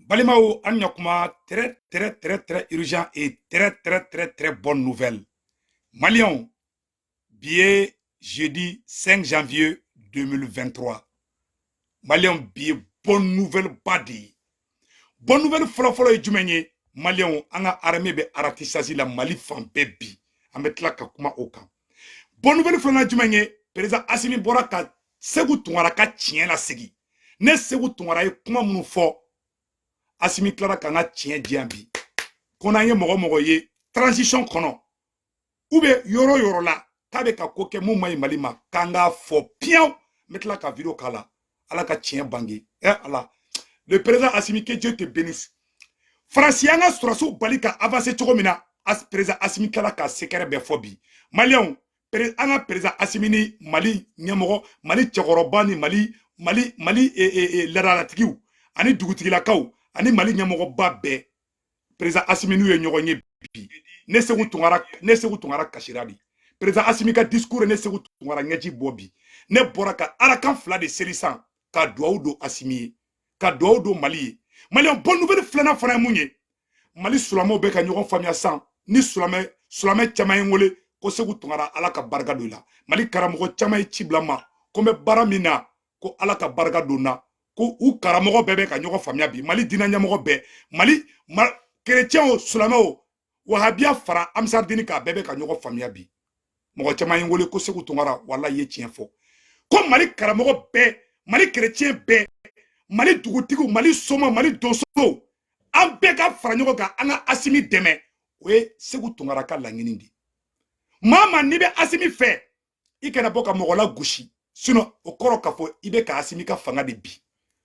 Balimaw, an ɲakuma, très très très très urgent et très très très très bonne nouvelle. Maliens, bi ye jeudi 5 janvier 2023. Maliens, bi ye bonne nouvelle ba de ye. Bonne nouvelle fɔlɔfɔlɔ ye jumɛn ye? Maliens, an ka armée bɛ ratissage la Mali fan bɛɛ bi. An bɛ tila ka kuma o kan. Bonne nouvelle filanan jumɛn ye? Président Assimi bɔra ka Segu Tunkara ka tiɲɛ lasegin. Ne Segu Tunkara ye kuma minnu fɔ, Asimi tilara k'an ka tiɲɛ di yan bi, ko n'an ye mɔgɔ mɔgɔ ye transition kɔnɔ ou bien yɔrɔ yɔrɔ la k'a bɛ ka ko kɛ mun ma ɲi Mali ma, k'an k'a fɔ piyan. N bɛ tila ka vidéo k'a la. Ala ka tiɲɛ bange. Eh Ala, le président Assimi, que Dieu te bénisse. Faransi y'an ka sɔrɔsiw bali ka avancer cogo min na, président Assimi tilala ka secret bɛɛ fɔ bi. Maliyɛnw, an ka président Assimi ni Mali ɲɛmɔgɔ, Mali cɛkɔrɔba ni Mali laadalatigiw ani dugutigilakaw ani Mali ɲɛmɔgɔba bɛɛ, président Assimi n'u ye ɲɔgɔn ye bi. Ne Segu Tunkara, ne Segu Tunkara kasira bi. Président Assimi ka discours, ne Segu Tunkara ɲɛji bɔ bi. Ne bɔra ka arakan fila de seli san ka duwawu don Assimi ye, ka duwawu don Mali ye. Maliyɛn, bonne nouvelle filanan fana ye mun ye? Mali silamɛw bɛ ka ɲɔgɔn faamuya san ni silamɛ caman ye n wele ko Segu Tunkara, Ala ka barika don i la. Mali karamɔgɔ caman ye ci bila n ma ko n bɛ baara min na, ko Ala ka barika don n na, ko u karamɔgɔ bɛɛ bɛ ka ɲɔgɔn faamuya bi. Mali diinɛ ɲɛmɔgɔ bɛɛ, Mali kerecɛn o, silamɛ o, wahabiya fara amisaridini kan, bɛɛ bɛ ka ɲɔgɔn faamuya bi. Mɔgɔ caman ye n wele ko Segu Tunkara, walahi, i ye tiɲɛ fɔ, ko Mali karamɔgɔ bɛɛ, Mali kerecɛn bɛɛ, Mali dugutigiw, Mali soma, Mali donsow, an bɛɛ ka fara ɲɔgɔn kan, an ka Asimi dɛmɛ. O ye Segu Tunkara ka laɲini de ye. Maa maa n'i bɛ Asimi fɛ, i kana bɔ ka mɔgɔ la gosi, sinon o kɔrɔ k'a fɔ i bɛ ka Asimi ka fanga de bi.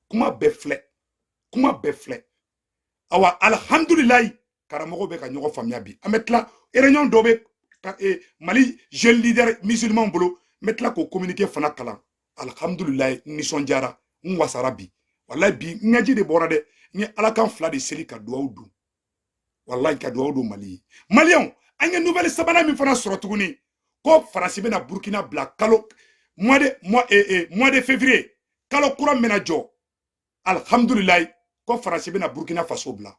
Kuma bɛɛ filɛ, kuma bɛɛ filɛ. Awa, alhamdulilayi, karamɔgɔw bɛ ka ɲɔgɔn faamuya bi. An bɛ tila réunion dɔ bɛ Mali jeune leader musulman bolo, n bɛ tila k'o communiqué fana kalan. Alhamdulilayi, n nisɔndiyara, n wasara bi. Walayi, bi n ɲɛji de bɔra dɛ. N ye ala kan fila de seli ka duwawu don, walayi, ka duwawu don Mali ye. Maliyɛnw, an ye nouvelle sabanan min fana sɔrɔ tuguni, ko Faransi bɛna Burukina bila kalo mois de mois mois de février, kalo kura min bɛna jɔ. Alhamdulilayi, ko Faransi bɛna Burukina Faso bila.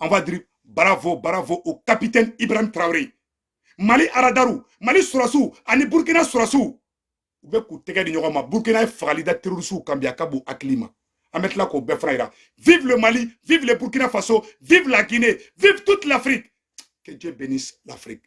On va dire bravo, bravo au capitaine Ibrahim Traoré. Mali aradaru, Mali sɔrɔsiw ani Burukina sɔrɔsiw, u bɛ k'u tɛgɛ di ɲɔgɔn ma. Burukina ye fagali da terrorisiw kan bi, a ka bon hakili ma. An bɛ tila k'o bɛɛ fana yira. Vive le Mali, vive le Burkina Faso, vive la Guinée, vive toute l'Afrique. Que Dieu bénisse l'Afrique,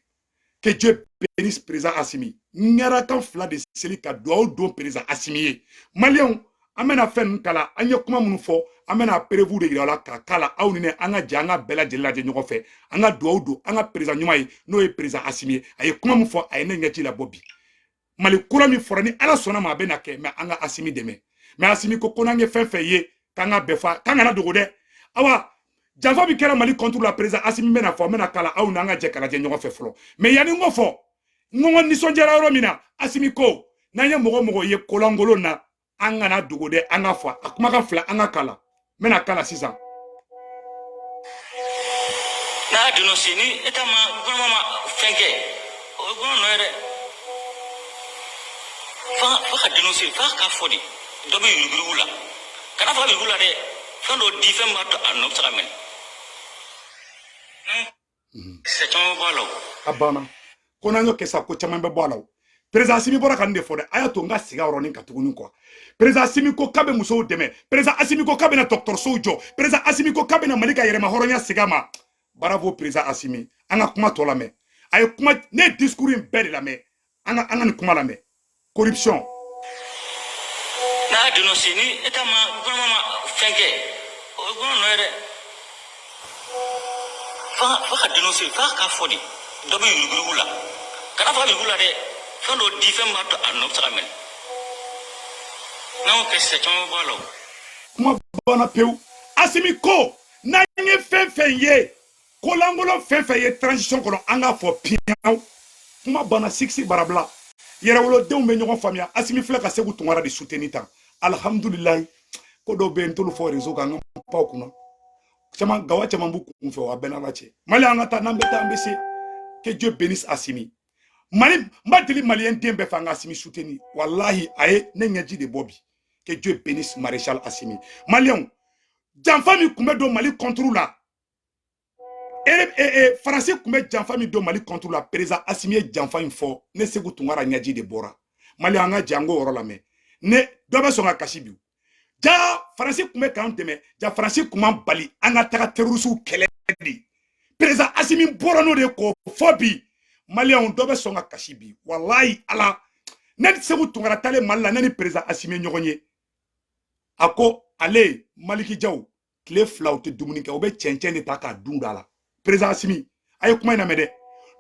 que Dieu bénisse président Assimi. N kan fila de seli ka duwawu don président Assimi ye. Maliyɛnw, an bɛna fɛn ninnu kala. An ye kuma minnu fɔ, an bɛna preuve de yira la k'a kala aw ni ne. An ka jɛ, an ka bɛɛ lajɛlen lajɛ ɲɔgɔn fɛ. An ka duwawu don an ka président ɲuman ye, n'o ye président Assimi ye. A ye kuma min fɔ, a ye ne ɲɛci labɔ bi. Mali kura min fɔra, ni Ala sɔnna ma, a bɛna kɛ. Mais an ka Assimi dɛmɛ. Mais Assimi ko n'an ye fɛn fɛn ye, k'an ka bɛɛ fa, k'an kana dogo dɛ. Awa, janfa min kɛra Mali contre la, président Assimi bɛna fɔ, an bɛna kala aw n'an ka jɛ k'a lajɛ ɲɔgɔn fɛ fɔlɔ. Mais yanni n ko fɔ, n ko n ko nisɔndiyara yɔrɔ min na, Assimi ko n'an ye mɔgɔ mɔgɔ ye kolankolon na, an kana dogo dɛ, an ka fɔ. A kumakan fila, an ka kala, n bɛna kala sisan. N'a y'a dénoncé, ni état ma, gouvernement ma fɛn kɛ, o ye gouvernement nɔ ye dɛ. Fa ka dénoncer, fa k'a fɔ de dɔ bɛ yuruguyurugu la. Kana fɔ ka yurugu la dɛ, fɛn dɔ di, fɛn b'a to a nɔ bɛ se ka minɛ. Kisɛ caman bɛ bɔ a la o. A banna. Ko n'an y'o kɛ sa, ko caman bɛ bɔ a la o. Président Assimi bɔra ka nin de fɔ dɛ. A y'a to n ka segin a yɔrɔnin kan tuguni quoi. Président Assimi ko k'a bɛ musow dɛmɛ. Président Assimi ko k'a bɛna dɔgɔtɔrɔsow jɔ. Président Assimi ko k'a bɛna Mali ka yɛrɛma hɔrɔnya segin a ma. Bravo président Assimi. An ka kuma tɔ lamɛn. A ye kuma, ne ye discours in bɛɛ de lamɛn. An ka nin kuma lamɛn. Corruption. N'a y'a dénoncé, ni état ma, gouvernement ma fɛn kɛ, o ye gouvernement nɔ ye dɛ. Fa ka dénoncer, fa k'a fɔ de dɔ bɛ yuruguyurugu la. Kana fɔ ka yurugu la dɛ, fɛn dɔ di, fɛn b'a to a nɔ bɛ se ka minɛ. N'an y'o kɛ sisan, caman bɛ bɔ a la o. Kuma banna pewu. Assimi ko n'an ye fɛn fɛn ye, kolankolon fɛn fɛn ye transition kɔnɔ, an k'a fɔ piɲaw. Kuma banna, siksi barabila. Yɛrɛwolodenw bɛ ɲɔgɔn faamuya. Assimi filɛ ka Segu Tunkara de soutenir tan. Alhamdulilayi. Ko dɔw bɛ yen, n t'olu fɔ réseau kan, an ka paw kunna. Caman gawa, caman b'u kun fɛ, a bɛɛ n'Ala cɛ. Mali, an ka taa, n'an bɛ taa, an bɛ se. Que Dieu bénisse Assimi. Mali, n b'a deli maliyɛn den bɛɛ fɛ, an ka Assimi soutenir. Walahi, a ye ne ɲɛji de bɔ bi. Que Dieu bénisse maréchal Assimi. Maliyɛnw. Janfa min tun bɛ don Mali contre la, Faransi tun bɛ janfa min don Mali contre la, président Assimi ye janfa in fɔ. Ne Sekou Tounkara ɲɛji de bɔra. Mali, an ka jɛ an k'o yɔrɔ lamɛn. Ne dɔ bɛ sɔn ka kasi bi. Ja Faransi tun bɛ k'an dɛmɛ, ja Faransi tun m'an bali an ka taga terroristew kɛlɛ de. Président Assimi bɔra n'o de ye k'o fɔ bi. Maliyɛnw, dɔ bɛ sɔn ka kasi bi. Walayi Ala, ne ni Sekou Tounkara taalen Mali la, ne ni président Assimi ye ɲɔgɔn ye. A ko ale Maliki Jaw, tile 2 u tɛ dumuni kɛ, u bɛ cɛncɛn de ta k'a dun da la. Président Assimi a ye kuma in lamɛn dɛ.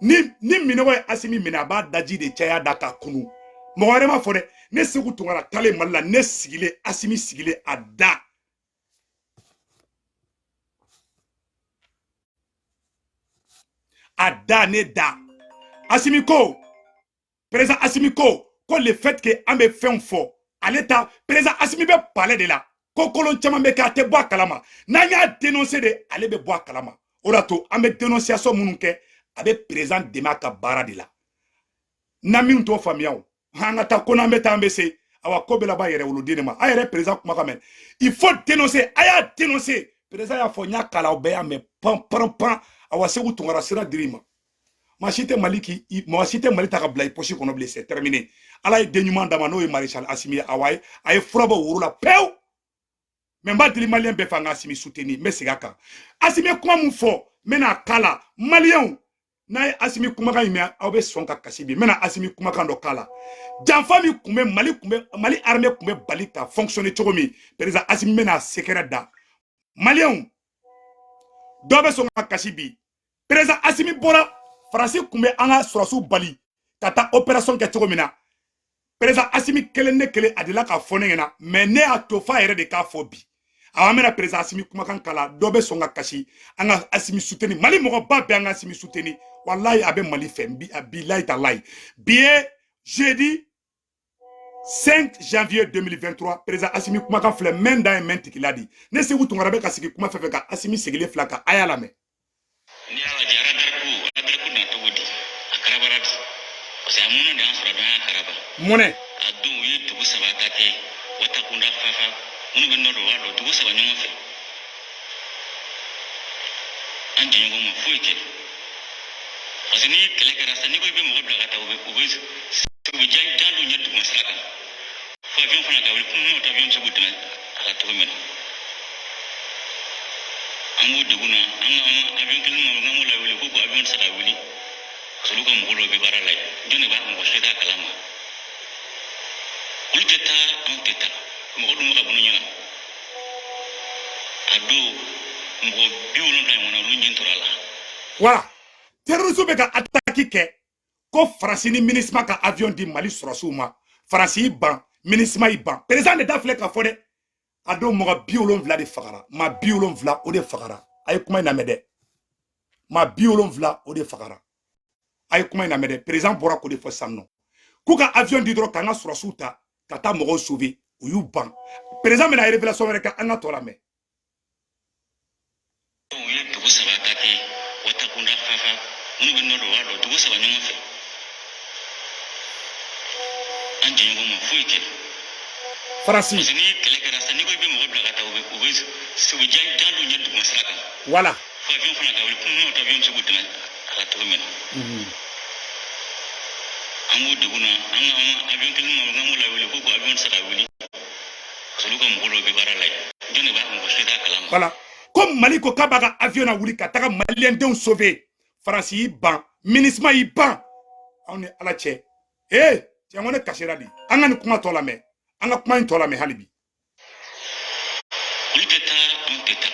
Ni minɔgɔ ye Assimi minɛ, a b'a daji de caya da k'a kunu. Mɔgɔ wɛrɛ ma fɔ dɛ. Ne Sekou Tounkara taalen Mali la, ne sigilen, Assimi sigilen a da. A da ne da. Assimi ko, président Assimi ko le fait que an bɛ fɛnw fɔ, ale ta président Assimi bɛ palais de la, ko kolon caman bɛ kɛ, a tɛ bɔ a kalama. N'an y'a dénoncer de, ale bɛ bɔ a kalama. O de y'a to an bɛ dénonciation minnu kɛ, a bɛ président dɛmɛ a ka baara de la. Na min t'o faamuya o, an ka taa ko n'an bɛ taa an bɛ se. Awa ko bɛɛ laban yɛrɛ woloden de ma. A yɛrɛ président kumakan mɛn. Il faut dénoncer, a y'a dénoncer. Président y'a fɔ, n y'a kalan, aw bɛɛ y'a mɛn pan pan pan. Awa Sekou Tounkara sira dir'i ma. Maa si tɛ Mali k'i, mɔgɔ si tɛ Mali ta ka bila i poche kɔnɔ bilen, c'est terminé. Ala ye den ɲuman d'a ma, n'o ye maréchal Assimi ye. Awa a ye fura bɔ woro la pewu. Mais n b'a deli maliyɛn bɛɛ fɛ, an ka Assimi soutenir. N bɛ segin a kan. Assimi ye kuma mun fɔ, n bɛna k'a la. Maliyɛnw, n'a ye Assimi kumakan in mɛn, aw bɛ sɔn ka kasi bi. N bɛna Assimi kumakan dɔ k'a la. Janfa min tun bɛ Mali, tun bɛ Mali armée tun bɛ bali ka fonctionner cogo min, président Assimi bɛna secret da. Maliyɛnw, dɔ bɛ sɔn ka kasi bi. Président Assimi bɔra, Faransi tun bɛ an ka sɔrɔsiw bali ka taa opération kɛ cogo min na, président Assimi kelen ne kelen a delila k'a fɔ ne ɲɛna, mais ne y'a to f'a yɛrɛ de k'a fɔ bi. Awa an bɛna président Assimi kumakan kala, dɔ bɛ sɔn ka kasi. An ka Assimi soutenir, Mali mɔgɔba bɛɛ an ka Assimi soutenir. Walayi a bɛ Mali fɛ bi, bilayi talayi. Bi ye jeudi 5 janvier 2023. Président Assimi kumakan filɛ, mɛn dan ye mɛn tigila di. Ne Sekou Tounkara bɛ ka sigi kuma fɛn fɛn kan, Assimi sigilen fila kan, a y'a lamɛn. N'i y'a lajɛ, radar ko na cogo di? A karabara di, parce que a mɔnɛ de y'an sɔrɔ, dɔn y'a karaba. Mɔnɛ. A don u ye dugu 3 ta kɛ Watakunda, Fafa, minnu bɛ nɔ don, o b'a dɔn, dugu 3 ɲɔgɔn fɛ. An jɛɲɔgɔn ma foyi kɛ, parce que ni kɛlɛ kɛra sisan, n'i ko i bɛ mɔgɔ bila ka taa, u bɛ jan don ɲɛ duguma sira kan, fo avion fana ka wuli, kuma tɛ avion bɛ se k'u dɛmɛ a ka cogo min na. An b'o degun na, an ka avion kelen ma, k'an b'o lawuli, ko avion tɛ se ka wuli, parce que olu ka mɔgɔ dɔw bɛ baara la yen. Jɔn de b'a, mɔgɔ si t'a kalama. Olu tɛ taa, anw tɛ taa, mɔgɔ dun bɛ ka bɔ ɲɛna. A don mɔgɔ 70 ɲɔgɔnna, olu ɲɛ tora a la. Voilà, terroriste bɛ ka attaque kɛ ko Faransi ni MINUSMA ka avion di Mali sɔrɔsiw ma. Faransi y'i ban, MINUSMA y'i ban. Président de da filɛ k'a fɔ dɛ. A don mɔgɔ 70 de fagara, maa 70 o de fagara. A ye kuma in lamɛn dɛ. Maa 70 o de fagara. A ye kuma in lamɛn dɛ. Président bɔra k'o de fɔ sisan nɔ, k'u ka avion di dɔrɔn k'an ka sɔrɔsiw ta ka taa mɔgɔw sauver, u y'u ban. Président bɛna révélation wɛrɛ kɛ, an ka tɔ lamɛn. U ye dugu 3 ta kɛ Watakunda, Fafa, minnu bɛ nɔ don, o b'a dɔn, dugu 3 ɲɔgɔn fɛ. An jɛɲɔgɔn ma foyi kɛ. Faransi. Parce que ni kɛlɛ kɛra sisan, n'i ko i bɛ mɔgɔ bila ka taa, u bɛ jan don ɲɛ duguma sira kan. Voilà. Fo avion fana ka wuli, kuma tɛ avion bɛ se k'u dɛmɛ a ka cogo min na. An b'o degun na, an ka avion kelen ma, k'an b'o lawuli, ko avion tɛ se ka wuli, parce que olu ka mɔgɔ dɔw bɛ baara la yen. Jɔn de b'a, mɔgɔ si t'a kalama. Voilà. Ko Mali ko k'a b'a ka avion na wuli ka taga maliyɛndenw sauver. Faransi y'i ban, MINUSMA y'i ban. Anw ni Ala cɛ. Ee, cɛ, ko ne kasira de. An ka nin kuma tɔ lamɛn. An ka kuma in tɔ lamɛn hali bi. Olu tɛ taa, anw tɛ taa.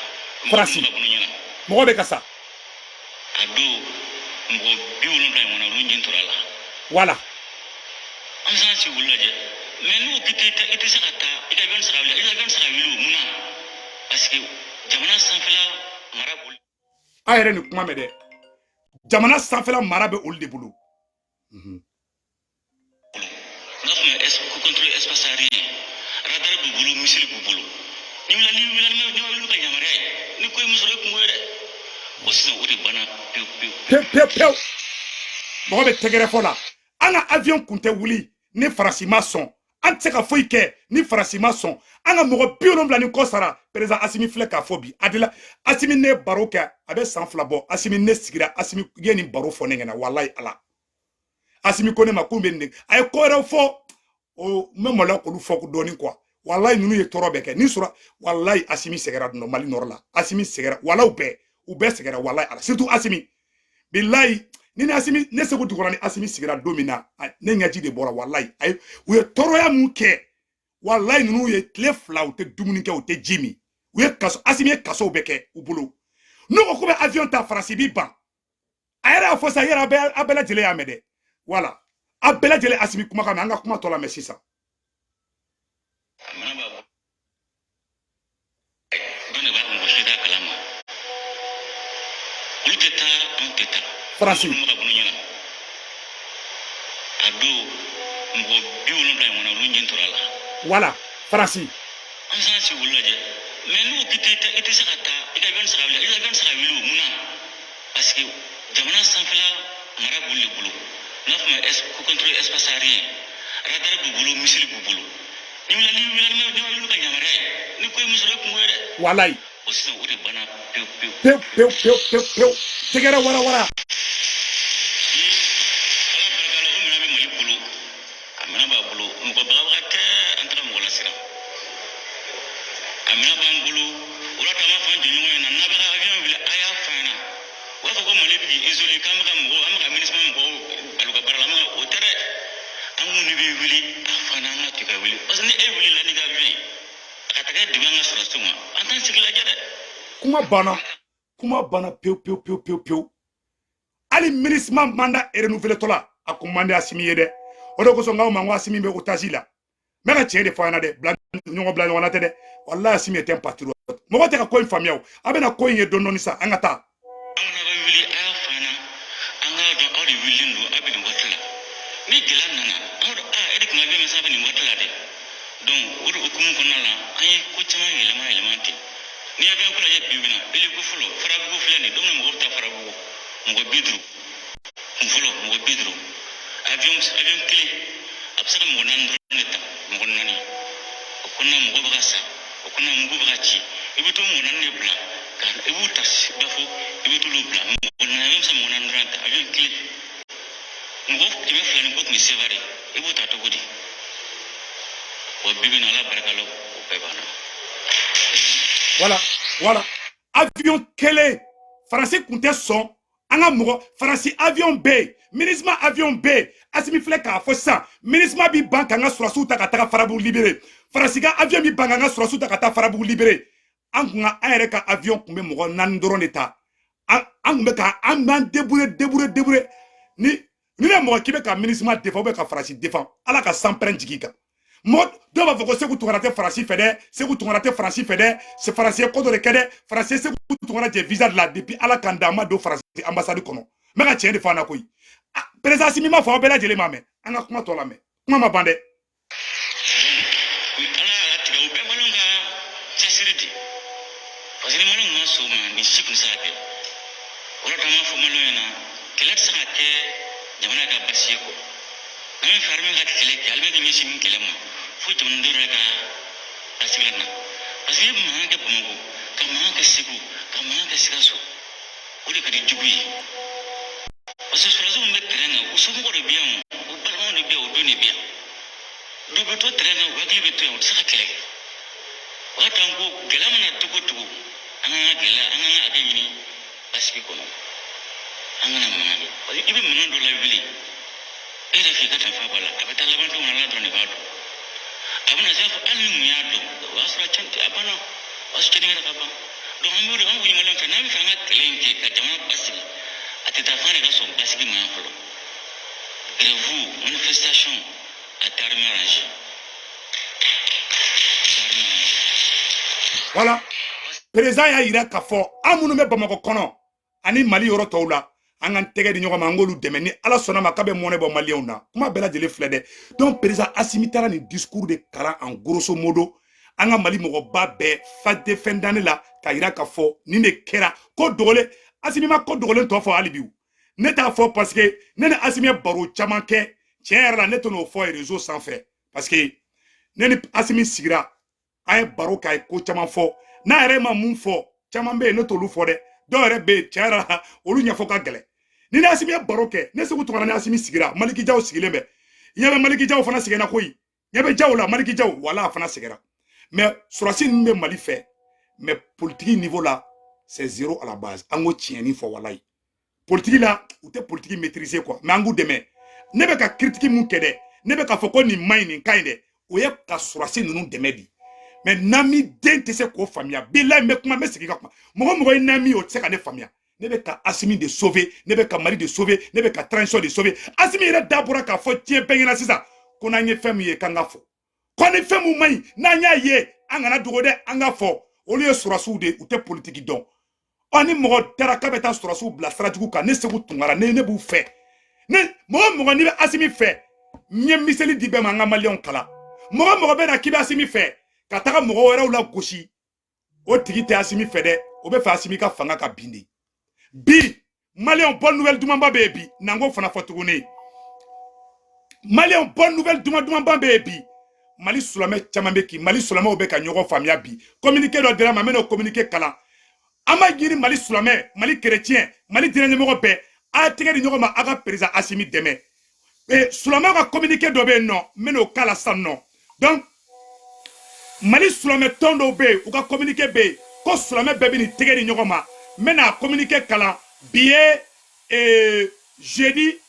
Faransi. Mɔgɔ bɛ ka sa. A don mɔgɔ 70 ɲɔgɔnna, olu ɲɛ tora a la. Voilà. An bɛ se ka sigi olu lajɛ, mais n'u ko k'i tɛ, i tɛ se ka taa, i ka avion tɛ se ka wuli, i ka avion tɛ se ka wuli o mun na? Parce que jamana sanfɛla mara b'olu. A yɛrɛ nin kuma mɛn dɛ. Jamana sanfɛla mara bɛ olu de bolo. N'a fɔ contrôle espace aérien, radar b'u bolo, missile b'u bolo. Ni wulila, ni wulila, ni ma wuli ka yamaruya ye, ni ko ye min sɔrɔ, e kungo ye dɛ. O sisan o de banna pewu pewu. Pewu pewu pewu. Mɔgɔ bɛ tɛgɛrɛ fɔ la. An ka avion kun tɛ wuli ni Faransi ma sɔn. An tɛ se ka foyi kɛ ni Faransi ma sɔn. An ka mɔgɔ 70 ni kɔ sara. Président Asimi filɛ k'a fɔ bi, Adila Asimi, ne baro kɛ, a bɛ san 2 bɔ. Asimi, ne sigira, Asimi ye nin baro fɔ ne ɲɛna. Walayi Ala, Asimi ko ne ma k'u bɛ nin, a ye ko wɛrɛw fɔ o, n bɛ maloya k'olu fɔ dɔɔni quoi. Walayi, ninnu ye tɔɔrɔ bɛɛ kɛ ni sɔrɔ. Walayi, Asimi sɛgɛra dɔn Mali nɔrɔ la. Asimi sɛgɛra, walaw bɛɛ, u bɛɛ sɛgɛra. Walayi Ala, surtout Asimi, bilayi. Ni Asimi, ne Segu Dugukɔrɔ, ni Asimi sigira don min na, ne ɲɛji de bɔra. Walayi, ayi, u ye tɔɔrɔya mun kɛ, walayi, ninnu ye tile 2, u tɛ dumuni kɛ, u tɛ ji min. U ye kaso, Asimi ye kasow bɛɛ kɛ u bolo. N'u ko k'u bɛ avion ta, Faransi bi ban. A yɛrɛ y'a fɔ sa yɛrɛ, a bɛɛ lajɛlen y'a mɛn dɛ. Wala a bɛɛ lajɛlen Asimi kumakan mɛn. An ka kuma tɔ lamɛn sisan. A mana b'a bɔ dɔn de b'a, mɔgɔ si t'a kalama. Olu tɛ taa, anw tɛ taa. Faransi. Olu ma ka bɔ ɲɛna a don, mɔgɔ 70 ɲɔgɔnna, olu ɲɛ tora a la. Wala Faransi. An bɛ se ka sigi olu lajɛ, mais n'u ko k'i tɛ, i tɛ se ka taa, i ka avion tɛ se ka wuli, i ka avion tɛ se ka wuli o. Mun na? Parce que jamana sanfɛla mara b'olu de bolo. N'a fɔ ma contrôle espace aérien, radar b'u bolo, missile b'u bolo. Ni wulila, ni wulila, ni ma wuli ka yamaruya ye, ni ko ye min sɔrɔ, e kungo ye dɛ. Walayi. O sisan, o de banna pewu pewu. Pewu pewu pewu pewu pewu, tɛgɛrɛ wara wara. Bi, Ala barika la, o minɛn bɛ Mali bolo, a minɛn b'a bolo. Mɔgɔ bagabaga tɛ, an taara mɔgɔ lasiran. A minɛn b'an bolo. O la, an b'a fɔ an jɔɲɔgɔn ɲɛna, n'a bɛ ka avion wuli, a y'a fɔ an ɲɛna. U b'a fɔ ko Mali bɛ k'i isolé, k'an bɛ ka mɔgɔw, an bɛ ka MINUSMA mɔgɔw bali u ka baara la. An bɛ ka o tɛ dɛ. An k'u bɛ wuli, a fɔ an ɲɛna, an ka to ka wuli, parce que ni e wulila n'i ka avion ye, a ka taa kɛ degun an ka sɔrɔdasiw ma, an t'an sigi lajɛ dɛ. Kuma banna, kuma banna pewu pewu pewu pewu pewu. Hali MINUSMA mandat renouvelé tɔ la, a kun man di Asimi ye dɛ. O de kosɔn n k'aw ma n ko Asimi bɛ otage la. N bɛ ka tiɲɛ de fɔ a ɲɛna dɛ. Bila ɲɔgɔn, bila ɲɔgɔn na tɛ dɛ. Walayi, Asimi est un patriote. Mɔgɔ tɛ ka ko in faamuya o. A bɛna ko in ye dɔɔni dɔɔni sa. An ka taa. An kana bɛ wuli, a y'a fɔ an ɲɛna, an k'a dɔn aw de wulilen don, aw bɛ nin waati la. Ni gɛlɛya nana, an b'a dɔn aa, e de tun ka avion bɛ sanfɛ nin waati la dɛ. Donc o de hukumu kɔnɔna la, an ye ko caman yɛlɛma yɛlɛma ten. N'i ye avion ko lajɛ bi bi in na, hélico fɔlɔ, Farabugu filɛ nin ye, don min na mɔgɔ bɛ taa Farabugu, mɔgɔ 50 kun fɔlɔ, mɔgɔ 50, avion kelen a bɛ se ka mɔgɔ naani dɔrɔn de ta, mɔgɔ naani. O kɔnɔna mɔgɔ bɛ ka sa, o kɔnɔna mugu bɛ ka ci. I bɛ to mɔgɔ naani de bila ka i b'u ta Bafo, i bɛ t'olu bila mɔgɔ naani. Avion bɛ se ka mɔgɔ naani dɔrɔn ta. Avion kelen, mɔgɔ 200 ni kɔ tun bɛ Sevare, i b'o ta cogo di? Wa bi bi in na, Ala barika la, o bɛɛ banna. Voilà, voilà. Avion kelen, Faransi kun tɛ sɔn an ka mɔgɔ. Faransi avion bɛ yen, MINUSMA avion bɛ yen. Asimi filɛ k'a fɔ sisan, MINUSMA bi ban k'an ka sɔrɔdasiw ta ka taga Farabugu libéré. Faransi ka avion bi ban k'an ka sɔrɔdasiw ta ka taa Farabugu libéré. An kun ka, an yɛrɛ ka avion kun bɛ mɔgɔ naani dɔrɔn de ta. An kun bɛ ka an b'an débrouiller, débrouiller, débrouiller. Ni ne mɔgɔ k'i bɛ ka MINUSMA défend ou bien ka Faransi défend, Ala ka sanpɛrɛn jigin i kan. Mɔgɔ dɔw b'a fɔ ko Segu Tunkara tɛ Faransi fɛ dɛ, Segu Tunkara tɛ Faransi fɛ dɛ, Faransi ye ko dɔ de kɛ dɛ. Faransi ye Segu Tunkara jɛ visa de la. Depuis Ala k'an da, an ma don Faransi ambassade kɔnɔ. N bɛ ka tiɲɛ de fɔ an na koyi. Président Asimi ma fɔ, aw bɛɛ lajɛlen m'a mɛn. An ka kuma tɔ lamɛn, kuma ma ban dɛ. Ala y'a latigɛ, o bɛɛ maliyɛnw ka cɛsiri de, parce que ni maliyɛnw ma sɔn o ma, nin si kun tɛ se ka kɛ. O de la, an b'a fɔ maliyɛnw ɲɛna, kɛlɛ tɛ se ka kɛ jamana ka basi ye kɔ. N'an bɛ fɛ armée ka kɛlɛ kɛ, armée k'i ɲɛsin min kɛlɛ ma, fo jamanadenw yɛrɛ ka basigi la na, parce que i ye mankan kɛ Bamakɔ, ka mankan kɛ Segu, ka mankan kɛ Sikaso, o de ka di jugu ye, parce que sɔrɔdasiw min bɛ terrain kan, u somɔgɔw de bɛ yan, o u balimaw de bɛ yan, o denw de bɛ yan. Dɔw bɛ to terrain kan, u hakili bɛ to yan, u tɛ se ka kɛlɛ kɛ. O y'a to an ko gɛlɛya mana cogo o cogo, an k'an ka gɛlɛya, an k'an ka hakɛ ɲini basigi kɔnɔ. An kana mankan kɛ, parce que i bɛ mankan dɔ lawuli, e yɛrɛ fɛ i ka nafa b'a la, a bɛ taa laban cogo min na, Ala dɔrɔn de b'a dɔn. A bɛna se fɔ hali ni mun y'a dɔn, o y'a sɔrɔ a banna, o y'a sɔrɔ cɛnni kɛra ka ban. Donc an b'o de, an b'o ɲini maliyɛnw fɛ, n'an bɛ fɛ an ka kɛlɛ in kɛ ka jamana basigi, a tɛ taa f'an de ka sɔn basigi ma yan fɔlɔ. Grève, manifestation, a tɛ armée arranger, a tɛ armée arranger. Voilà, président y'a yira k'a fɔ an minnu bɛ Bamakɔ kɔnɔ ani Mali yɔrɔ tɔw la, an k'an tɛgɛ di ɲɔgɔn ma, an k'olu dɛmɛ. Ni Ala sɔnna ma, k'a bɛ mɔnɛ bɔ maliyɛnw na. Kuma bɛɛ lajɛlen filɛ dɛ. Donc président Asimi taara nin discours de kalan en grosso modo an ka Mali mɔgɔba bɛɛ fête de fin d'année la, k'a yira k'a fɔ nin de kɛra. Ko dogolen, Asimi ma ko dogolen tɔ fɔ hali bi. Ne t'a fɔ parce que ne ni Asimi ye baro caman kɛ. Tiɲɛ yɛrɛ la, ne tɛ n'o fɔ réseau sanfɛ parce que Ne ni Asimi sigira, an ye baro k'a ye, ko caman fɔ. N'a yɛrɛ ma mun fɔ, caman bɛ yen, ne t'olu fɔ dɛ. Dɔw yɛrɛ bɛ yen, tiɲɛ yɛrɛ la, olu ɲɛfɔ ka gɛlɛn. Ni ni Asimi ye baro kɛ, ne Segu Tunkara ni Asimi sigira, Maliki Jaw sigilen bɛ. Ɲɛ bɛ Maliki Jaw fana sɛgɛnna koyi. Ɲɛ bɛ Jaw la, Maliki Jaw wala a fana sɛgɛnna. Mais sɔrɔsi ninnu bɛ Mali fɛ, mais politique niveau la, c'est zéro à la base. An ko tiɲɛni fɔ, walayi, politique la, u tɛ politique maîtriser quoi. Mais an k'u dɛmɛ. Ne bɛ ka critique mun kɛ dɛ, ne bɛ k'a fɔ ko nin man ɲi, nin ka ɲi dɛ, o ye ka sɔrɔsi ninnu dɛmɛ bi. Mais nami den tɛ se k'o faamuya. Bilayi, n bɛ kuma, n bɛ segin ka kuma. Mɔgɔ mɔgɔ ye nami, o tɛ se ka ne faamuya. Ne bɛ ka Asimi de sauver, ne bɛ ka Mali de sauver, ne bɛ ka transition de sauver. Asimi yɛrɛ da bɔra k'a fɔ diɲɛ bɛɛ ɲɛna sisan ko n'an ye fɛn min ye, k'an ka fɔ ko ni fɛn mun man ɲi, n'an y'a ye, an kana dogo dɛ, an ka fɔ. Olu ye sɔrɔsiw de, u tɛ politiki dɔn. Ɔ, ni mɔgɔ taara k'a bɛ taa sɔrɔsiw bila sira jugu kan, ne Segu Tunkara, ne b'u fɛ. Ne mɔgɔ mɔgɔ n'i bɛ Asimi fɛ, n ye miseli di bɛɛ ma. An ka Maliyɛnw kala, mɔgɔ mɔgɔ bɛ na k'i bɛ Asimi fɛ ka taga mɔgɔ wɛrɛw la gosi, o tigi tɛ Asimi fɛ dɛ, o bɛ fɛ Asimi ka fanga ka bin de. Bi, Maliyɛnw, bonne nouvelle dumanba bɛ yen bi. N'an ko fana fɔ tuguni, Maliyɛnw, bonne nouvelle duman dumanba bɛ yen bi. Mali silamɛ caman bɛ k'i, Mali silamɛw bɛ ka ɲɔgɔn faamuya bi. Communiqué dɔ dira ma, n bɛna o communiqué kalan. An b'a ɲini Mali silamɛ, Mali chrétien, Mali diinɛ ɲɛmɔgɔ bɛɛ, a tɛgɛ di ɲɔgɔn ma, a ka président Asimi dɛmɛ. Silamɛw ka communiqué dɔ bɛ yen nɔ, n bɛna o k'a la sisan nɔ. Donc Mali silamɛ tɔn dɔw bɛ yen, u ka communiqué bɛ yen ko silamɛ bɛɛ bɛ nin tɛgɛ di ɲɔgɔn ma. N bɛna communiqué kalan. Bi ye jeudi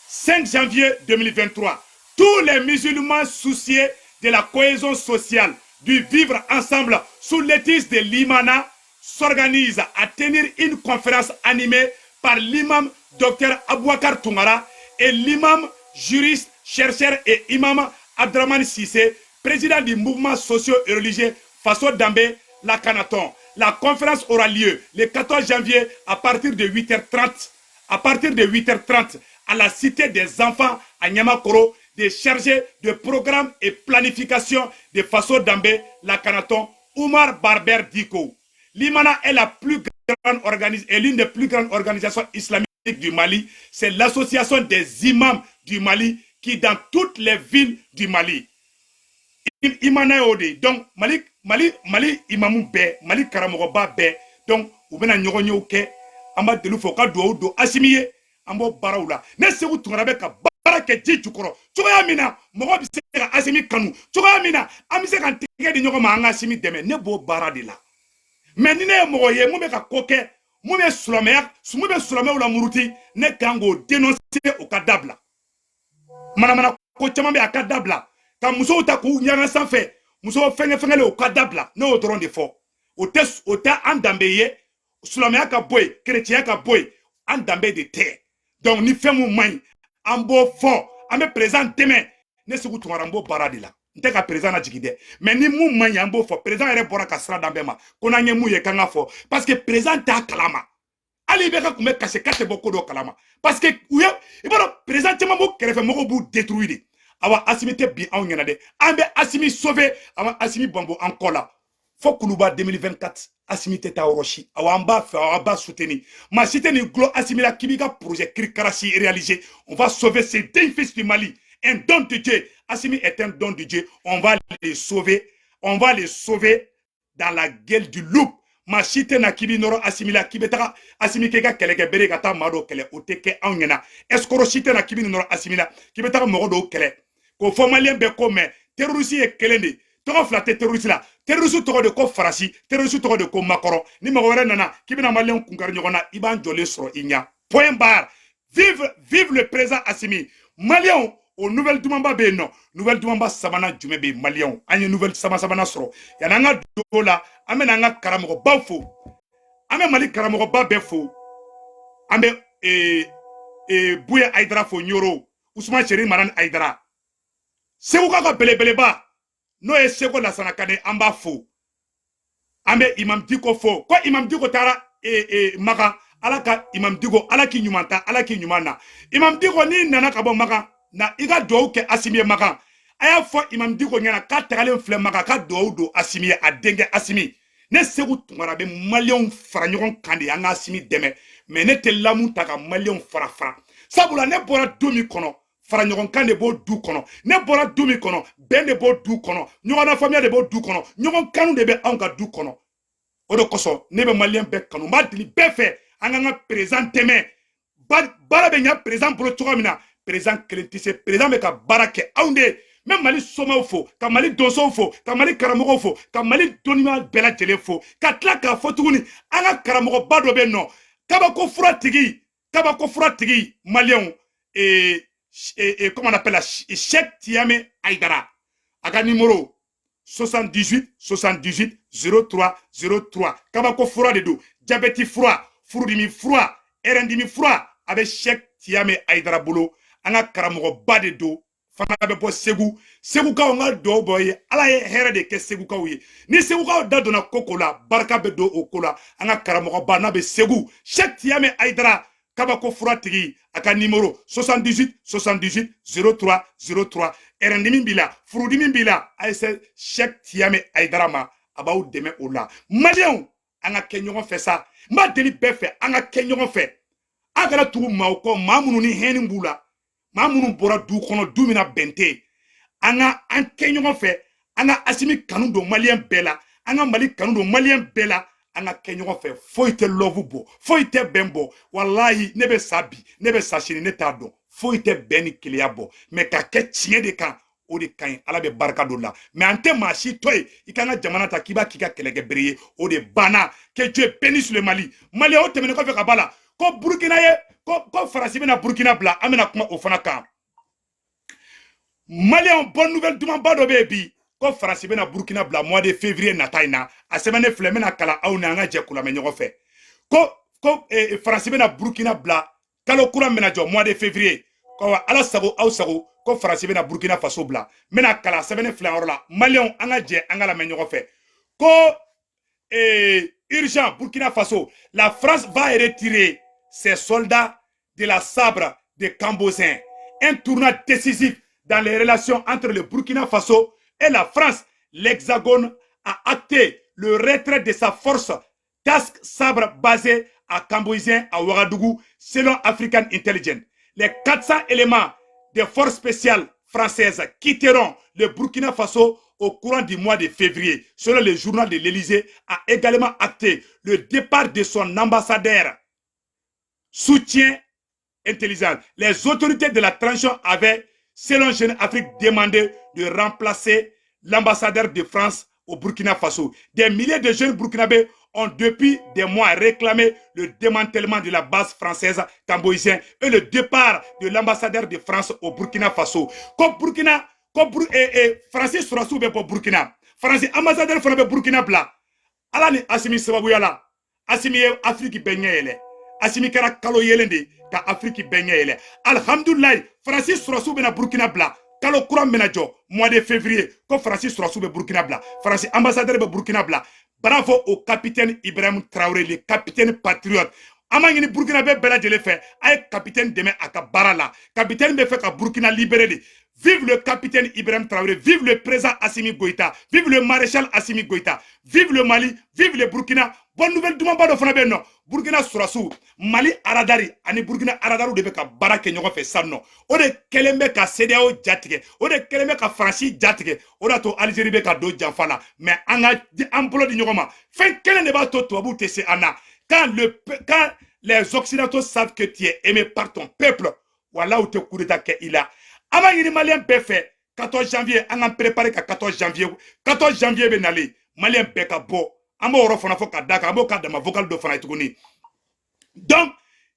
5 janvier 2023. Tous les musulmans soucieux de la cohésion sociale, du vivre ensemble sous l'égide de l'Imana s'organisent à tenir une conférence animée par l'imam Dr Abouakar Toungara et l'imam juriste, chercheur et imam Abdraman Sissé, président du mouvement socio-religieux Faso Dambé Lakanaton. La conférence aura lieu le 14 janvier à partir de 8h30, à partir de 8h30 à la Cité des enfants à Niamakoro, des chargés de programme et planification de Faso Dambé Lakanaton, Oumar Barber Diko. L'Imana est la plus grande est l'une des plus grandes organisations islamiques du Mali. C'est l'association des imams du Mali qui dans toutes les villes du Mali. Imana y'o de. Donc Mali, Mali, Mali imamu bɛɛ, Mali karamɔgɔba bɛɛ, donc u bɛna ɲɔgɔn yew kɛ. An b'a deli fɔ u ka dugawu don Asimi ye. An b'o baaraw la. Ne Segu Tunkara bɛ ka baara kɛ ji jukɔrɔ cogoya min na mɔgɔ bɛ se ka Asimi kanu, cogoya min na an bɛ se ka tɛgɛ di ɲɔgɔn ma, an ka Asimi dɛmɛ, ne b'o baara de la. Mais ni ne ye mɔgɔ ye mun bɛ ka ko kɛ mun bɛ silamɛya, mun bɛ silamɛw la muruti, ne kan k'o dénoncer, o ka dabila. Manamana ko caman bɛ, a ka dabila. Ka musow ta k'u ɲaga sanfɛ, musow fɛngɛ fɛngɛlen, o ka dabila. Ne y'o dɔrɔn de fɔ. O tɛ an danbe ye. Silamɛya ka bɔ yen, kerecɛnya ka bɔ yen, an danbe de tɛ. Donc ni fɛn mun man ɲi, an b'o fɔ. An bɛ président dɛmɛ. Ne Segu Tunkara, n b'o baara de la. N tɛ ka président lajigin dɛ, mais ni mun man ɲi, an b'o fɔ. Président yɛrɛ bɔra ka sira d'an bɛɛ ma ko n'an ye mun ye, k'an ka fɔ, parce que président t'a kalama. Hali i bɛ ka kun bɛ kasi k'a tɛ bɔ ko dɔ kalama, parce que u ye, i b'a dɔn, président caman b'o kɛrɛfɛ, mɔgɔw b'u détruire de. Awa, Asimi tɛ bin anw ɲɛna dɛ. An bɛ Asimi sauver, an bɛ Asimi bɔnbɔn an kɔ la fo Kuluba 2024. Asimi tɛ taa yɔrɔ si. Awa, an b'a fɛ, aw b'a soutenir. Maa si tɛ nin gulɔ Asimi la k'i b'i ka projet kirikara si réaliser. On va sauver ces dignes fils du Mali, un don de Dieu. Assimi est un don de Dieu. On va les sauver, on va les sauver dans la gueule du loup. Maa si tɛ na k'i b'i nɔrɔ Asimi la, k'i bɛ taga Asimi k'e ka kɛlɛ kɛ bere ka taa maa dɔw kɛlɛ, o tɛ kɛ anw ɲɛna. Escroc si tɛ na k'i bɛ nɔrɔ Asimi la, k'i bɛ taga mɔgɔ dɔw kɛlɛ, k'o fɔ Maliyɛn bɛɛ ko. Mɛ terroriste ye kelen de, tɔgɔ fila tɛ terroriste la. Terroriste tɔgɔ de ko Faransi, terroriste tɔgɔ de ko Macron. Ni mɔgɔ wɛrɛ nana k'i bɛna Maliyɛn kunkari ɲɔgɔn na, i b'an jɔlen sɔrɔ i ɲɛ. Point barre. Vive, vive le président Assimi. Maliyɛnw, o nouvelle dumanba bɛ yen nɔ. Nouvelle dumanba sabanan jumɛn bɛ yen? Maliyɛnw, an ye nouvelle saba sabanan sɔrɔ. Yanni an ka don o la, an bɛna an ka karamɔgɔbaw fo. An bɛ Mali karamɔgɔba bɛɛ fo. An bɛ Buye Ayidara fo, Ɲoro Usman Seri Marani Ayidara, Segu ka belebeleba, n'o ye Seko Lasana Kane, an b'a fo. An bɛ Imam Diko fo, ko Imam Diko taara Makan. Ala ka Imam Diko, Ala k'i ɲuman ta, Ala k'i ɲuman na. Imam Diko, n'i nana ka bɔ Makan na, i ka duwawu kɛ Asimi ye Makan. A y'a fɔ Imam Diko ɲɛna k'a tagalen filɛ Makan, ka duwawu don Asimi ye, a denkɛ Asimi. Ne Segu Tunkara bɛ Maliyɛnw fara ɲɔgɔn kan de, an ka Asimi dɛmɛ. Mais ne tɛ lamu ta ka Maliyɛnw fara fara, sabula ne bɔra don min kɔnɔ. Fara ɲɔgɔn kan de b'o du kɔnɔ. Ne bɔra du min kɔnɔ, bɛn de b'o du kɔnɔ, ɲɔgɔn lafaamuya de b'o du kɔnɔ, ɲɔgɔn kanu de bɛ anw ka du kɔnɔ. O de kosɔn ne bɛ Malien bɛɛ kanu. N b'a deli bɛɛ fɛ, an k'an ka président dɛmɛ. Baara bɛ ɲa président bolo cogo min na, président kelen tɛ se. Président bɛ ka baara kɛ. Anw de n bɛ Mali somaw fo, ka Mali donsow fo, ka Mali karamɔgɔw fo, ka Mali dɔnniya bɛɛ lajɛlen fo, ka tila k'a fɔ tuguni, an ka karamɔgɔba dɔ bɛ yen nɔ, kabako fura tigi, kabako fura tigi, Malienw, comment on appelle la, Cheikh Tiame Aïdara, a ka numéro 78 78 03 03. Kabako fura de don, diabète fura, furudimi fura, ɛrɛndimi fura, a bɛ Cheikh Tiame Aïdara bolo. An ka karamɔgɔba de don fana, bɛ bɔ Segu. Segukaw, n ka dugawu bɔ ye, Ala ye hɛrɛ de kɛ Segukaw ye. Ni Segukaw da donna ko ko la, barika bɛ don o ko la. An ka karamɔgɔba n'a bɛ Segu, Cheikh Tiame Aïdara, kabako fura tigi, a ka numéro 78 78 03 03. Ɛrɛndimi b'i la, furudimi b'i la, a ye se Cheikh Tiame Aïdara ma, a b'aw dɛmɛ o la. Malienw, an ka kɛ ɲɔgɔn fɛ sa. N b'a deli bɛɛ fɛ, an ka kɛ ɲɔgɔn fɛ. A kana tugu maaw kɔ, maa minnu ni hɛnni b'u la, maa minnu bɔra du kɔnɔ, du min na bɛn tɛ yen. An ka an kɛ ɲɔgɔn fɛ, an ka Asimi kanu don Malien bɛɛ la, an ka Mali kanu don Malien bɛɛ la. An ka kɛ ɲɔgɔn fɛ. Foyi tɛ love bɔ, foyi tɛ bɛn bɔ. Walahi, ne bɛ sa bi, ne bɛ sa sini, ne t'a dɔn. Foyi tɛ bɛn ni keleya bɔ, mɛ ka kɛ tiɲɛ de kan, o de ka ɲi. Ala bɛ barika don la. Mɛ an tɛ maa si to yen i k'an ka jamana ta k'i b'a k'i ka kɛlɛkɛ bere ye. O de banna. Que Dieu bénisse le Mali. Mali, o tɛmɛnen kɔfɛ ka ba la, ko Burukina ye ko Faransi bɛna Burukina bila, an bɛna kuma o fana kan. Malienw, bonne nouvelle dumanba dɔ bɛ yen bi, ko Faransi bɛna Burukina bila mois de février nata in na. A sɛbɛnnen filɛ, n bɛna kalan aw ni an ka jɛ k'u lamɛn ɲɔgɔn fɛ. Ko Faransi bɛna Burukina bila kalo kura min bɛna jɔ, mois de février. Ko Ala sago, aw sago, ko Faransi bɛna Burukina Faso bila. N bɛna kalan, sɛbɛnnen filɛ yɔrɔ la. Malienw, an ka jɛ an ka lamɛn ɲɔgɔn fɛ. Ko urgent, Burkina Faso, la France va retirer ses soldats de la Sabre de Cambousin. Un tournant décisif dans les relations entre le Burkina Faso et la France. L'Hexagone a acté le retrait de sa force Task Sabre basée à Cambousin, à Ouagadougou, selon African Intelligence. Les 400 éléments des forces spéciales françaises quitteront le Burkina Faso au courant du mois de février. Selon le journal de l'Élysée, a également acté le départ de son ambassadeur. Soutien intelligent. Les autorités de la transition avaient, selon Jeune Afrique, demandé de remplacer l'ambassadeur de France au Burkina Faso. Des milliers de jeunes Burkinabés ont depuis des mois réclamé le démantèlement de la base française Cambousin et le départ de l'ambassadeur de France au Burkina Faso. Ko Burkina, ko Bur Faransi sɔrɔsiw bɛ bɔ Burkina. Faransi ambassadeur fana bɛ Burkina bila. Ala ni Asimi sababuya la, Asimi ye Afiriki bɛɛ ɲɛ yɛlɛ. Asimi kɛra kalo yelen de ka Afiriki bɛɛ ɲɛ yɛlɛ. Alihamudulilayi, Faransi sɔrɔsiw bɛna Burkina bila kalo kura min bɛna jɔ, mois de février. Ko Faransi sɔrɔsiw bɛ Burkina bila, Faransi ambassadeur bɛ Burkina bila. Bravo au capitaine Ibrahim Traoré, le capitaine patriote. An b'a ɲini Burkina bɛɛ lajɛlen fɛ, a ye capitaine dɛmɛ a ka baara la. Capitaine bɛ fɛ ka Burkina libérer de. Vive le capitaine Ibrahim Traoré, vive le président Assimi Goïta, vive le maréchal Assimi Goïta, vive le Mali, vive le Burkina. Bonne nouvelle dumanba dɔ fana bɛ yen nɔ, Burkina sɔrɔsiw, Mali aradari ani Burkina aradariw de bɛ ka baara kɛ ɲɔgɔn fɛ sisan nɔ. O de kɛlen bɛ ka CEDEAO jatigɛ, o de kɛlen bɛ ka Faransi jatigɛ, o de y'a to Algérie bɛ ka don janfa la. Mais an ka an bolo di ɲɔgɔn ma, fɛn kelen de b'a to tubabuw tɛ se an na. Quand les Occidentaux savent que tu es aimé par ton peuple, wala u tɛ coup d'état kɛ i la. An b'a ɲini Malien bɛɛ fɛ, 14 janvier, an k'an préparer ka 14 janvier. 14 janvier bɛ nalen, Malien bɛɛ ka bɔ. An b'o yɔrɔ fana fɔ ka d'a kan, an b'o k'a dama vocal dɔ fana ye tuguni. Donc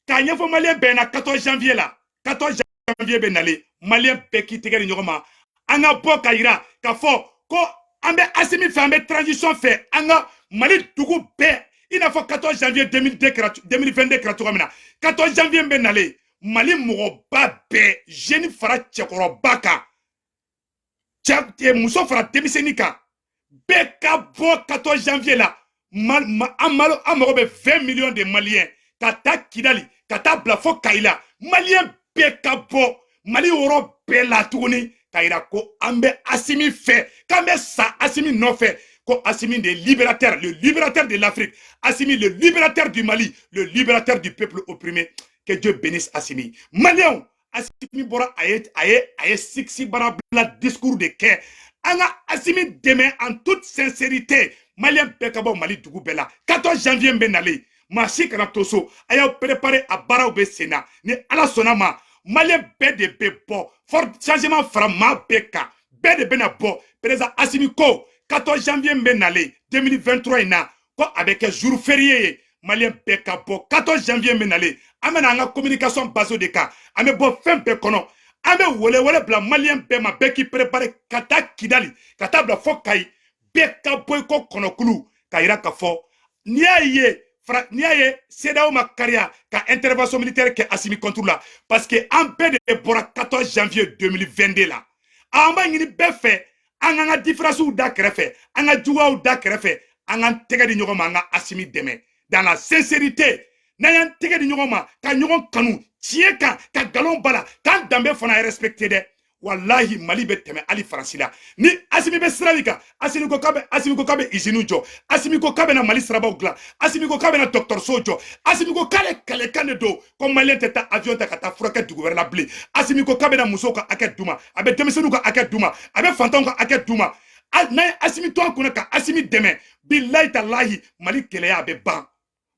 k'a ɲɛfɔ Malien bɛɛ na, 14 janvier la, 14 janvier bɛ nalen, Malien bɛɛ k'i tɛgɛ di ɲɔgɔn ma, an ka bɔ ka yira k'a fɔ ko an bɛ Asimi fɛ, an bɛ transition fɛ. An ka Mali dugu bɛɛ, i n'a fɔ 14 janvier 2002 kɛra, 2022 kɛra cogo min na, 14 janvier bɛ nalen, Mali mɔgɔba bɛɛ, jeune fara cɛkɔrɔba kan, cɛ muso fara denmisɛnnin kan, bɛɛ ka bɔ 14 janvier la. An mago bɛ 20 millions de Maliens, ka taa Kidali ka taa bila fo Kayila. Malien bɛɛ ka bɔ Mali yɔrɔ bɛɛ la tuguni ka yira ko an bɛ Asimi fɛ, k'an bɛ sa Asimi nɔfɛ, ko Asimi de libérateur, le libérateur de l'Afrique, Asimi le libérateur du Mali, le libérateur du peuple opprimé. Que Dieu bénisse Assimi. Maliens, Asimi bɔra, a ye siksi barabila discours de kɛ. An ka Asimi dɛmɛ en toute sincérité. Maliyɛn bɛɛ ka bɔ Mali dugu bɛɛ la. 14 janvier bɛ nalen, maa si kana to so. A y'aw préparer, a baaraw bɛ sen na. Ni Ala sɔnna ma, Maliyɛn bɛɛ de bɛ bɔ. Fort changement fara maa bɛɛ kan, bɛɛ de bɛna bɔ. Président Asimi ko 14 janvier bɛ nalen 2023 in na, ko a bɛ kɛ jour férié ye. Maliyɛn bɛɛ ka bɔ 14 janvier bɛ nalen. An bɛna an ka communication base de kan, an bɛ bɔ fɛn bɛɛ kɔnɔ. An bɛ welewele bila Maliyɛn bɛɛ ma, bɛɛ k'i préparer ka taa Kidali, ka taa bila fo Kayi. Bɛɛ ka bɔ i kɔ kɔnɔkulu ka yira ka fɔ n'i y'a ye fara, n'i y'a ye CEDEAO ma kariya ka intervention militaire kɛ Asimi contre la, parce que an bɛɛ de bɔra 14 janvier 2022 la. An b'a ɲini bɛɛ fɛ, an k'an ka différences da kɛrɛfɛ, an ka juguyaw da kɛrɛfɛ, an k'an tɛgɛ di ɲɔgɔn ma, an ka Asimi dɛmɛ dans la sincérité. N'an y'an tɛgɛ di ɲɔgɔn ma ka ɲɔgɔn kanu tiɲɛ kan, ka nkalon bala, k'an danbe fana respecté dɛ, walahi, Mali bɛ tɛmɛ hali Faransi la. Ni Asimi bɛ sira min kan, Asimi ko k'a bɛ usine jɔ, Asimi ko k'a bɛ na Mali sirabaw dilan, Asimi ko k'a bɛ na dɔgɔtɔrɔso jɔ, Asimi ko k'ale kɛlɛkan de don ko Maliyɛn tɛ taa avion ta ka taa furakɛ dugu wɛrɛ la bilen, Asimi ko k'a bɛ na musow ka hakɛ d'u ma, a bɛ denmisɛnninw ka hakɛ d'u ma, a bɛ fantanw ka hakɛ d'u ma. N'an ye Asimi to an kunna ka Asimi dɛmɛ, bilayi talahi, Mali gɛlɛya a bɛ ban.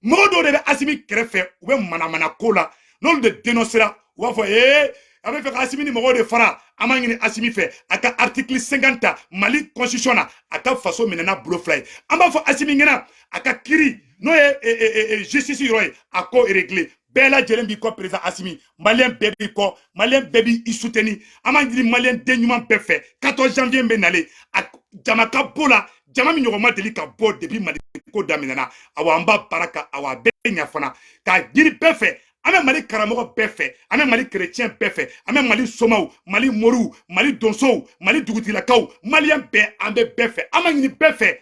Mɔgɔ dɔw de bɛ Asimi kɛrɛfɛ, u bɛ manamana ko la. N'olu de dénoncera, u b'a fɔ ee, a bɛ fɛ ka Asimi ni mɔgɔw de fara. An b'a ɲini Asimi fɛ, a ka article 50 ta Mali constitution na, a ka faso minɛ n'a bolo fila ye. An b'a fɔ Asimi ɲɛna, a ka kiiri n'o ye justice yɔrɔ ye, a k'o régler. Bɛɛ lajɛlen b'i kɔ, président Asimi. Maliyɛn bɛɛ b'i kɔ, Maliyɛn bɛɛ b'i soutenir. An b'a ɲini Maliyɛn den ɲuman bɛɛ fɛ, 14 janvier bɛ nalen, a jama ka bɔ la, jama min ɲɔgɔn ma deli ka bɔ depuis Mali ko daminɛna. Awa, an b'a baara kan, awa, a bɛɛ ɲɛ fana k'a ɲini bɛɛ fɛ. An bɛ Mali karamɔgɔ bɛɛ fɛ, an bɛ Mali kerecɛn bɛɛ fɛ, an bɛ Mali somaw, Mali moriw, Mali donsow, Mali dugutigilakaw, Maliyɛn bɛɛ, an bɛ bɛɛ fɛ. An b'a ɲini bɛɛ fɛ,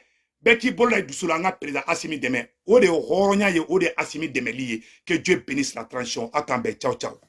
bɛɛ k'i bolo la i dusu la, an ka président Asimi dɛmɛ. O de ye hɔrɔnya ye, o de ye Asimi dɛmɛli ye. Que Dieu bénisse la transition. Aw k'an bɛn. Ciao ciao.